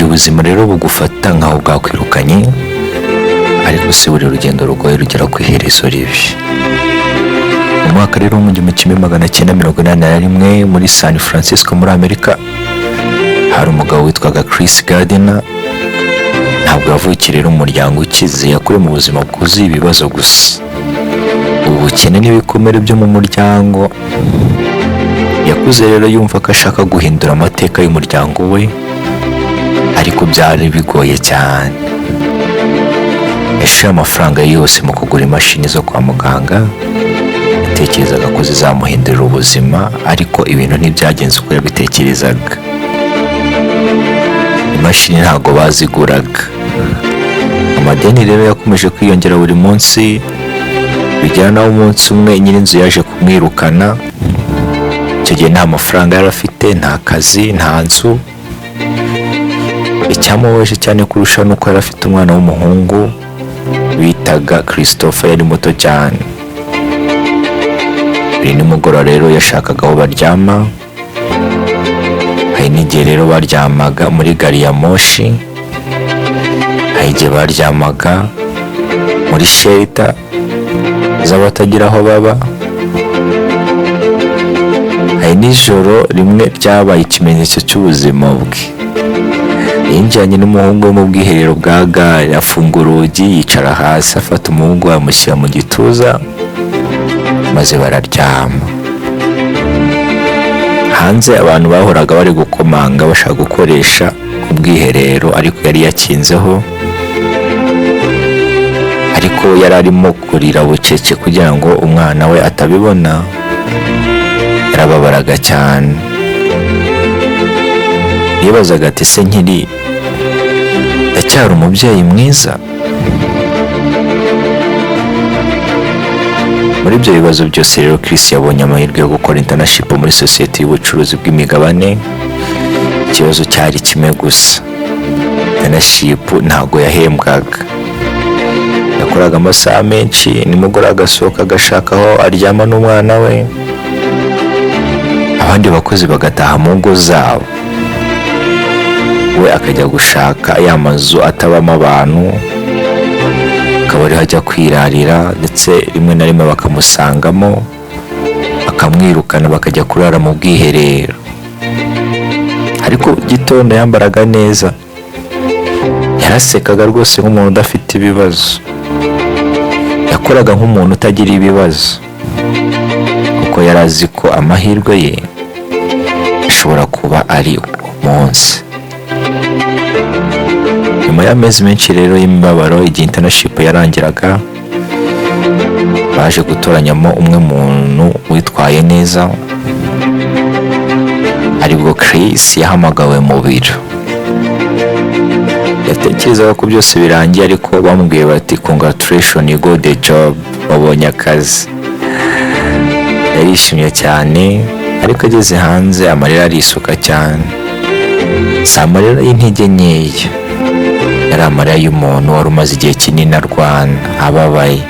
Ubuzima rero bugufata nkaho bwakwirukanye, ariko si buri rugendo rugoye rugera ku iherezo ribi. Mu mwaka rero w'1981, muri San Francisco muri Amerika, hari umugabo witwaga Chris Gardner. Ntabwo yavukiye rero mu muryango ukize, yakuriye mu buzima bwuzuye ibibazo gusa, ubukene n'ibikomere byo mu muryango. Yakuze rero yumva ko ashaka guhindura amateka y'umuryango we, ariko byari bigoye cyane. Yashoye amafaranga ye yose mu kugura imashini zo kwa muganga, yatekerezaga ko zizamuhindurira ubuzima, ariko ibintu ntibyagenze uko yabitekerezaga. Imashini ntabwo baziguraga. Amadeni rero yakomeje kwiyongera buri munsi, bigera naho umunsi umwe nyir'inzu yaje kumwirukana. Icyo gihe nta mafaranga yari afite, nta kazi, nta nzu. Icyamubabaje cyane kurusha nuko yari afite umwana w'umuhungu bitaga Christopher, yari muto cyane. Buri nimugoroba rero yashakaga aho baryama. Hari n'igihe rero baryamaga muri gari ya moshi, hari igihe baryamaga muri shelter z'abatagira aho baba. Hari n'ijoro rimwe ryabaye ikimenyetso cy'ubuzima bwe. Yinjiranye n'umuhungu we mu bwiherero bwa gare, afunga urugi, yicara hasi, afata umuhungu we amushyira mu gituza, maze bararyama. Hanze abantu bahoraga bari gukomanga bashaka gukoresha ubwiherero, ariko yari yakinzeho. Ariko yari arimo kurira bucece kugira ngo umwana we atabibona. Yarababaraga cyane. Yibazaga ati: "Se nkiri, ndacyari umubyeyi mwiza?" Muri ibyo bibazo byose rero, Chris yabonye amahirwe yo gukora internship muri sosiyete y'ubucuruzi bw'imigabane. Ikibazo cyari kimwe gusa: internship ntabwo yahembwaga. Yakoraga amasaha menshi, nimugoroba agasohoka agashaka aho aryama n'umwana we, abandi bakozi bagataha mu ngo zabo, we akajya gushaka ya mazu atabamo abantu, akaba ariho ajya kwirarira, ndetse rimwe na rimwe bakamusangamo bakamwirukana, bakajya kurara mu bwiherero. Ariko gitondo yambaraga neza, yarasekaga rwose nk'umuntu udafite ibibazo, yakoraga nk'umuntu utagira ibibazo, kuko yari azi ko amahirwe ye ashobora kuba ari uwo munsi. Nyuma y'amezi menshi rero y'imibabaro, igihe internship yarangiraga, baje gutoranyamo umwe muntu witwaye neza, aribwo Chris yahamagawe mu biro. Yatekerezaga ko byose birangiye, ariko bamubwiye bati: "Congratulation, you got the job, wabonye akazi." Yarishimye cyane, ariko ageze hanze amarira arisuka cyane. Si amarira y'intege nkeya, yari amarira y'umuntu wari umaze igihe kinini arwana, ababaye.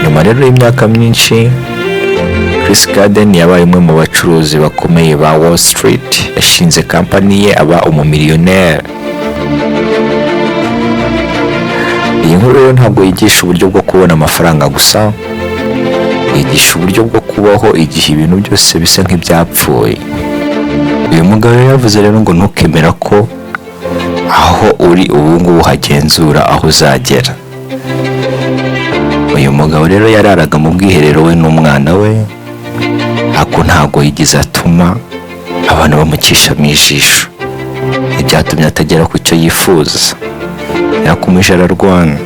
Nyuma rero y'imyaka myinshi, Chris Gardner yabaye umwe mu bacuruzi bakomeye ba Wall Street. Yashinze kampani ye, aba umumiliyoneri. Iyi nkuru rero ntabwo yigisha uburyo bwo kubona amafaranga gusa, yigisha uburyo bwo kubaho igihe ibintu byose bisa nk'ibyapfuye. Uyu mugabo rero yavuze rero ngo ntukemera ko aho uri ubu ngubu hagenzura aho uzagera. Uyu mugabo rero yararaga mu bwiherero we n'umwana we, ariko ntabwo yigeze atuma abantu bamucishamo ijisho. Ntibyatumye atagera ku cyo yifuza, yakomeje ararwana.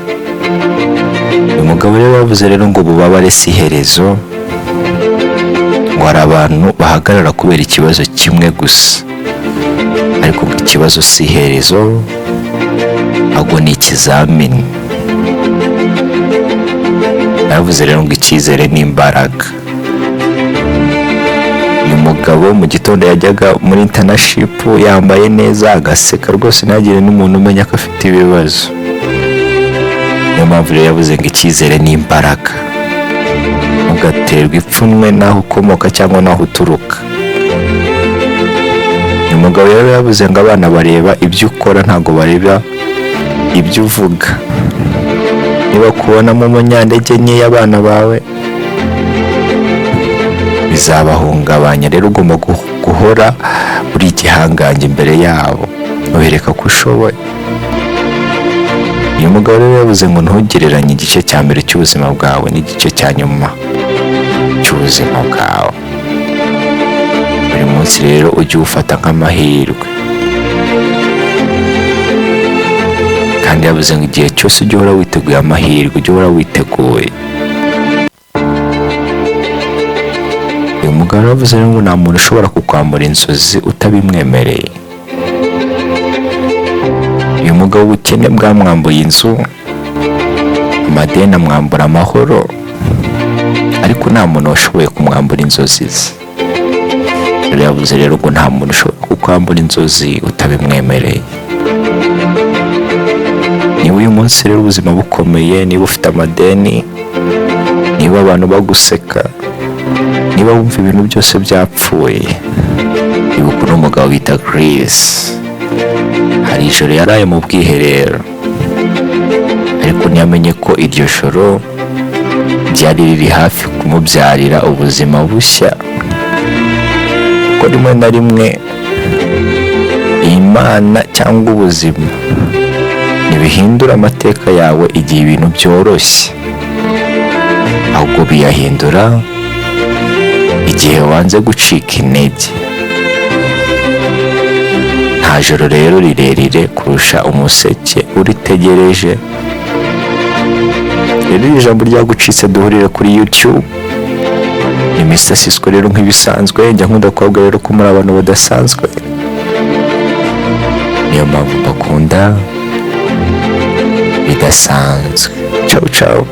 Uyu mugabo rero yavuze rero ngo ububabare si iherezo, ngo hari abantu bahagarara kubera ikibazo kimwe gusa, ariko ngo ikibazo si iherezo, ahubwo ni ikizamini. Yavuze rero ngo icyizere ni imbaraga. Uyu mugabo mu gitondo yajyaga muri internship yambaye neza, agaseka rwose, ntagire n'umuntu umenya ko afite ibibazo. Niyo mpamvu rero yavuze ngo icyizere ni imbaraga. Ntugaterwe ipfunwe n'aho ukomoka cyangwa n'aho uturuka. Uyu mugabo Mugabo rero yavuze ngo abana bareba ibyo ukora, ntabwo bareba ibyo uvuga. Niba kubonamo umunyantege nkeya abana bawe, bizabahungabanya. Rero ugomba guhora uri igihangange imbere yabo, ubereka ko ushoboye. Uyu mugabo rero yavuze ngo ntugereranye igice cya mbere cy'ubuzima bwawe n'igice cya nyuma cy'ubuzima bwawe. Buri munsi rero ujye uwufata nk'amahirwe. Kandi yavuze ngo igihe cyose ujye uhora witeguye amahirwe, ujye uhora witeguye. Uyu mugabo yavuze rero ngo nta muntu ushobora kukwambura inzozi utabimwemereye. Uyu mugabo ubukene bwamwambuye inzu, amadeni amwambura amahoro, ariko nta muntu washoboye kumwambura inzozi ze. Rero yavuze rero ngo nta muntu ushobora kukwambura inzozi utabimwemereye. Niba uyu munsi rero ubuzima bukomeye, niba ufite amadeni, niba abantu baguseka, niba wumva ibintu byose byapfuye, ibuka uno mugabo bita Chris. Hari ijoro yaraye mu bwiherero, ariko ntiyamenye ko iryo joro ryari riri hafi kumubyarira ubuzima bushya, kuko rimwe na rimwe Imana cyangwa ubuzima ntibihindura amateka yawe igihe ibintu byoroshye, ahubwo biyahindura igihe wanze gucika intege. Nta joro rero rirerire kurusha umuseke uritegereje. Rero iri jambo ryagucitse, duhurire kuri YouTube. Ni Mr Sisqo. Rero nk'ibisanzwe njya nkunda kubabwira rero ko muri abantu badasanzwe, niyo mpamvu mbakunda bidasanzwe. Ciao ciao.